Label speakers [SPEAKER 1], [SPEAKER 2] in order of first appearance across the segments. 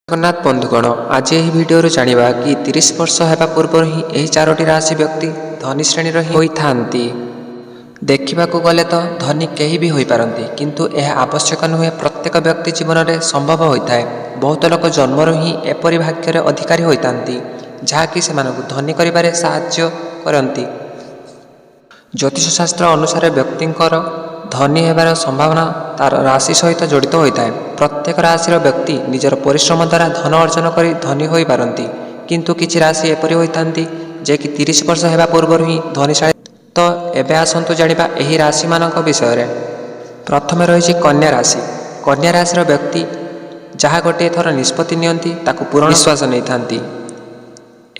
[SPEAKER 1] ଜଗନ୍ନାଥ ବନ୍ଧୁଗଣ, ଆଜି ଏହି ଭିଡ଼ିଓରୁ ଜାଣିବା କି 30 ବର୍ଷ ହେବା ପୂର୍ବରୁ ହିଁ ଏହି ଚାରୋଟି ରାଶି ବ୍ୟକ୍ତି ଧନୀ ଶ୍ରେଣୀର ହିଁ ହୋଇଥାନ୍ତି। ଦେଖିବାକୁ ଗଲେ ତ ଧନୀ କେହି ବି ହୋଇପାରନ୍ତି, କିନ୍ତୁ ଏହା ଆବଶ୍ୟକ ନୁହେଁ। ପ୍ରତ୍ୟେକ ବ୍ୟକ୍ତି ଜୀବନରେ ସମ୍ଭବ ହୋଇଥାଏ। ବହୁତ ଲୋକ ଜନ୍ମରୁ ହିଁ ଏପରି ଭାଗ୍ୟରେ ଅଧିକାରୀ ହୋଇଥାନ୍ତି, ଯାହାକି ସେମାନଙ୍କୁ ଧନୀ କରିବାରେ ସାହାଯ୍ୟ କରନ୍ତି। ଜ୍ୟୋତିଷଶାସ୍ତ୍ର ଅନୁସାରେ ବ୍ୟକ୍ତିଙ୍କର ଧନୀ ହେବାର ସମ୍ଭାବନା ତାର ରାଶି ସହିତ ଜଡ଼ିତ ହୋଇଥାଏ। ପ୍ରତ୍ୟେକ ରାଶିର ବ୍ୟକ୍ତି ନିଜର ପରିଶ୍ରମ ଦ୍ୱାରା ଧନ ଅର୍ଜନ କରି ଧନୀ ହୋଇପାରନ୍ତି, କିନ୍ତୁ କିଛି ରାଶି ଏପରି ହୋଇଥାନ୍ତି ଯେ କି 30 ବର୍ଷ ହେବା ପୂର୍ବରୁ ହିଁ ଧନୀଶାଳୀ। ତ ଏବେ ଆସନ୍ତୁ ଜାଣିବା ଏହି ରାଶିମାନଙ୍କ ବିଷୟରେ। ପ୍ରଥମେ ରହିଛି କନ୍ୟା ରାଶି। କନ୍ୟା ରାଶିର ବ୍ୟକ୍ତି ଯାହା ଗୋଟିଏ ଥର ନିଷ୍ପତ୍ତି ନିଅନ୍ତି, ତାକୁ ପୂରଣ ବିଶ୍ୱାସ ନେଇଥାନ୍ତି।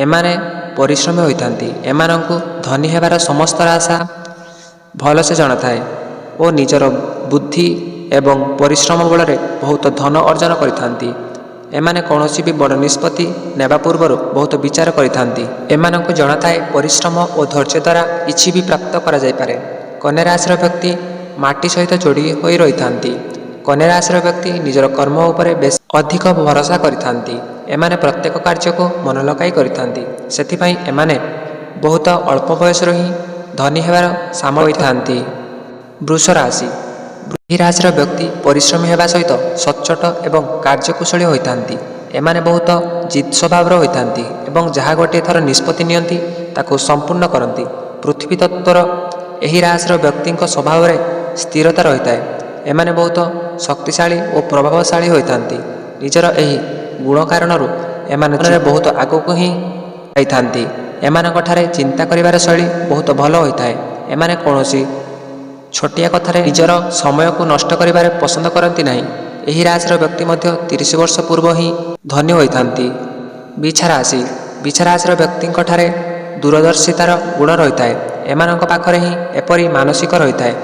[SPEAKER 1] ଏମାନେ ପରିଶ୍ରମୀ ହୋଇଥାନ୍ତି। ଏମାନଙ୍କୁ ଧନୀ ହେବାର ସମସ୍ତ ରାସ୍ତା ଭଲସେ ଜଣାଥାଏ ଓ ନିଜର ବୁଦ୍ଧି ଏବଂ ପରିଶ୍ରମ ବଳରେ ବହୁତ ଧନ ଅର୍ଜନ କରିଥାନ୍ତି। ଏମାନେ କୌଣସି ବି ବଡ଼ ନିଷ୍ପତ୍ତି ନେବା ପୂର୍ବରୁ ବହୁତ ବିଚାର କରିଥାନ୍ତି। ଏମାନଙ୍କୁ ଜଣାଥାଏ, ପରିଶ୍ରମ ଓ ଧୈର୍ଯ୍ୟ ଦ୍ୱାରା କିଛି ବି ପ୍ରାପ୍ତ କରାଯାଇପାରେ। କନ୍ୟା ରାଶିର ବ୍ୟକ୍ତି ମାଟି ସହିତ ଯୋଡ଼ି ହୋଇ ରହିଥାନ୍ତି। କନ୍ୟା ରାଶିର ବ୍ୟକ୍ତି ନିଜର କର୍ମ ଉପରେ ବେଶୀ ଅଧିକ ଭରସା କରିଥାନ୍ତି। ଏମାନେ ପ୍ରତ୍ୟେକ କାର୍ଯ୍ୟକୁ ମନ ଲଗାଇ କରିଥାନ୍ତି। ସେଥିପାଇଁ ଏମାନେ ବହୁତ ଅଳ୍ପ ବୟସରୁ ହିଁ ଧନୀ ହେବାର ସାମର୍ଥ୍ୟ ହୋଇଥାନ୍ତି। ବୃଷ ରାଶି। ଏହି ରାଶିର ବ୍ୟକ୍ତି ପରିଶ୍ରମୀ ହେବା ସହିତ ସଚ୍ଚୋଟ ଏବଂ କାର୍ଯ୍ୟକୁଶଳୀ ହୋଇଥାନ୍ତି। ଏମାନେ ବହୁତ ଜିଦ୍ ସ୍ୱଭାବର ହୋଇଥାନ୍ତି ଏବଂ ଯାହା ଗୋଟିଏ ଥର ନିଷ୍ପତ୍ତି ନିଅନ୍ତି, ତାକୁ ସମ୍ପୂର୍ଣ୍ଣ କରନ୍ତି। ପୃଥିବୀ ତତ୍ତ୍ୱର ଏହି ରାଶିର ବ୍ୟକ୍ତିଙ୍କ ସ୍ୱଭାବରେ ସ୍ଥିରତା ରହିଥାଏ। ଏମାନେ ବହୁତ ଶକ୍ତିଶାଳୀ ଓ ପ୍ରଭାବଶାଳୀ ହୋଇଥାନ୍ତି। ନିଜର ଏହି ଗୁଣ କାରଣରୁ ଏମାନେ ବହୁତ ଆଗକୁ ହିଁ ଯାଇଥାନ୍ତି। ଏମାନଙ୍କଠାରେ ଚିନ୍ତା କରିବାର ଶୈଳୀ ବହୁତ ଭଲ ହୋଇଥାଏ। ଏମାନେ କୌଣସି ଛୋଟିଆ କଥାରେ ନିଜର ସମୟକୁ ନଷ୍ଟ କରିବାରେ ପସନ୍ଦ କରନ୍ତି ନାହିଁ। ଏହି ରାଶିର ବ୍ୟକ୍ତି ମଧ୍ୟ 30 ବର୍ଷ ପୂର୍ବ ହିଁ ଧନୀ ହୋଇଥାନ୍ତି। ବିଛା ରାଶି। ବିଛା ରାଶିର ବ୍ୟକ୍ତିଙ୍କଠାରେ ଦୂରଦର୍ଶିତାର ଗୁଣ ରହିଥାଏ। ଏମାନଙ୍କ ପାଖରେ ହିଁ ଏପରି ମାନସିକ ରହିଥାଏ,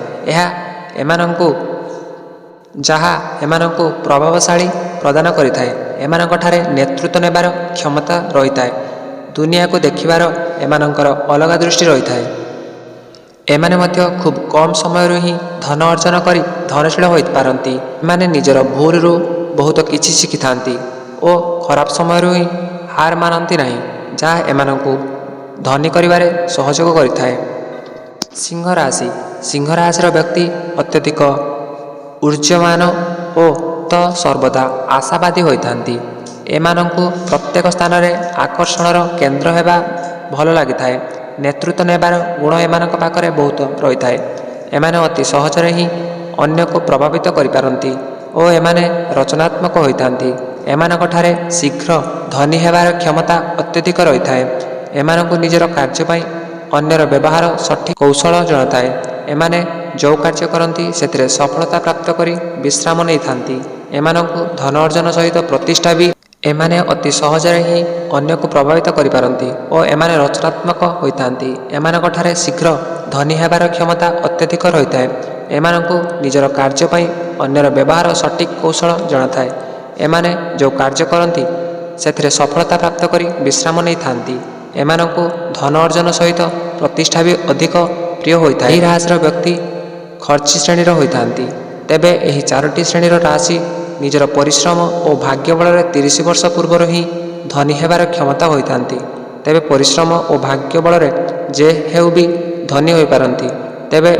[SPEAKER 1] ଯାହା ଏମାନଙ୍କୁ ପ୍ରଭାବଶାଳୀ ପ୍ରଦାନ କରିଥାଏ। ଏମାନଙ୍କଠାରେ ନେତୃତ୍ୱ ନେବାର କ୍ଷମତା ରହିଥାଏ। ଦୁନିଆକୁ ଦେଖିବାର ଏମାନଙ୍କର ଅଲଗା ଦୃଷ୍ଟି ରହିଥାଏ। ଏମାନେ ମଧ୍ୟ ଖୁବ୍ କମ୍ ସମୟରୁ ହିଁ ଧନ ଅର୍ଜନ କରି ଧନଶୀଳ ହୋଇପାରନ୍ତି। ଏମାନେ ନିଜର ଭୁଲରୁ ବହୁତ କିଛି ଶିଖିଥାନ୍ତି ଓ ଖରାପ ସମୟରୁ ହିଁ ହାର ମାନନ୍ତି ନାହିଁ, ଯାହା ଏମାନଙ୍କୁ ଧନୀ କରିବାରେ ସହଯୋଗ କରିଥାଏ। ସିଂହ ରାଶି। ସିଂହ ରାଶିର ବ୍ୟକ୍ତି ଅତ୍ୟଧିକ ଉର୍ଜ୍ଜମାନ ଓ ତ ସର୍ବଦା ଆଶାବାଦୀ ହୋଇଥାନ୍ତି। ଏମାନଙ୍କୁ ପ୍ରତ୍ୟେକ ସ୍ଥାନରେ ଆକର୍ଷଣର କେନ୍ଦ୍ର ହେବା ଭଲ ଲାଗିଥାଏ। ନେତୃତ୍ୱ ନେବାର ଗୁଣ ଏମାନଙ୍କ ପାଖରେ ବହୁତ ରହିଥାଏ। ଏମାନେ ଅତି ସହଜରେ ହିଁ ଅନ୍ୟକୁ ପ୍ରଭାବିତ କରିପାରନ୍ତି ଓ ଏମାନେ ରଚନାତ୍ମକ ହୋଇଥାନ୍ତି। ଏମାନଙ୍କଠାରେ ଶୀଘ୍ର ଧନୀ ହେବାର କ୍ଷମତା ଅତ୍ୟଧିକ ରହିଥାଏ। ଏମାନଙ୍କୁ ନିଜର କାର୍ଯ୍ୟ ପାଇଁ ଅନ୍ୟର ବ୍ୟବହାର ସଠିକ୍ କୌଶଳ ଜଣାଥାଏ। ଏମାନେ ଯେଉଁ କାର୍ଯ୍ୟ କରନ୍ତି, ସେଥିରେ ସଫଳତା ପ୍ରାପ୍ତ କରି ବିଶ୍ରାମ ନେଇଥାନ୍ତି। ଏମାନଙ୍କୁ ଧନ ଅର୍ଜନ ସହିତ ପ୍ରତିଷ୍ଠା ବି। ଏମାନେ ଅତି ସହଜରେ ହିଁ ଅନ୍ୟକୁ ପ୍ରଭାବିତ କରିପାରନ୍ତି ଓ ଏମାନେ ରଚନାତ୍ମକ ହୋଇଥାନ୍ତି। ଏମାନଙ୍କଠାରେ ଶୀଘ୍ର ଧନୀ ହେବାର କ୍ଷମତା ଅତ୍ୟଧିକ ରହିଥାଏ। ଏମାନଙ୍କୁ ନିଜର କାର୍ଯ୍ୟ ପାଇଁ ଅନ୍ୟର ବ୍ୟବହାର ସଠିକ୍ କୌଶଳ ଜଣାଥାଏ। ଏମାନେ ଯେଉଁ କାର୍ଯ୍ୟ କରନ୍ତି, ସେଥିରେ ସଫଳତା ପ୍ରାପ୍ତ କରି ବିଶ୍ରାମ ନେଇଥାନ୍ତି। ଏମାନଙ୍କୁ ଧନ ଅର୍ଜନ ସହିତ ପ୍ରତିଷ୍ଠା ବି ଅଧିକ ପ୍ରିୟ ହୋଇଥାଏ। ଏହି ରାଶିର ବ୍ୟକ୍ତି ଖର୍ଚ୍ଚି ଶ୍ରେଣୀର ହୋଇଥାନ୍ତି। ତେବେ ଏହି ଚାରୋଟି ଶ୍ରେଣୀର ରାଶି ନିଜର ପରିଶ୍ରମ ଓ ଭାଗ୍ୟ ବଳରେ 30 ବର୍ଷ ପୂର୍ବରୁ ହିଁ ଧନୀ ହେବାର କ୍ଷମତା ହୋଇଥାନ୍ତି। ତେବେ ପରିଶ୍ରମ ଓ ଭାଗ୍ୟ ବଳରେ ଯେ ହେଉ ବି ଧନୀ ହୋଇପାରନ୍ତି। ତେବେ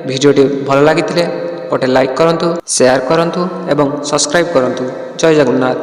[SPEAKER 1] ଭିଡ଼ିଓଟି ଭଲ ଲାଗିଥିଲେ ଗୋଟେ ଲାଇକ୍ କରନ୍ତୁ, ସେୟାର କରନ୍ତୁ ଏବଂ ସବସ୍କ୍ରାଇବ୍ କରନ୍ତୁ। ଜୟ ଜଗନ୍ନାଥ।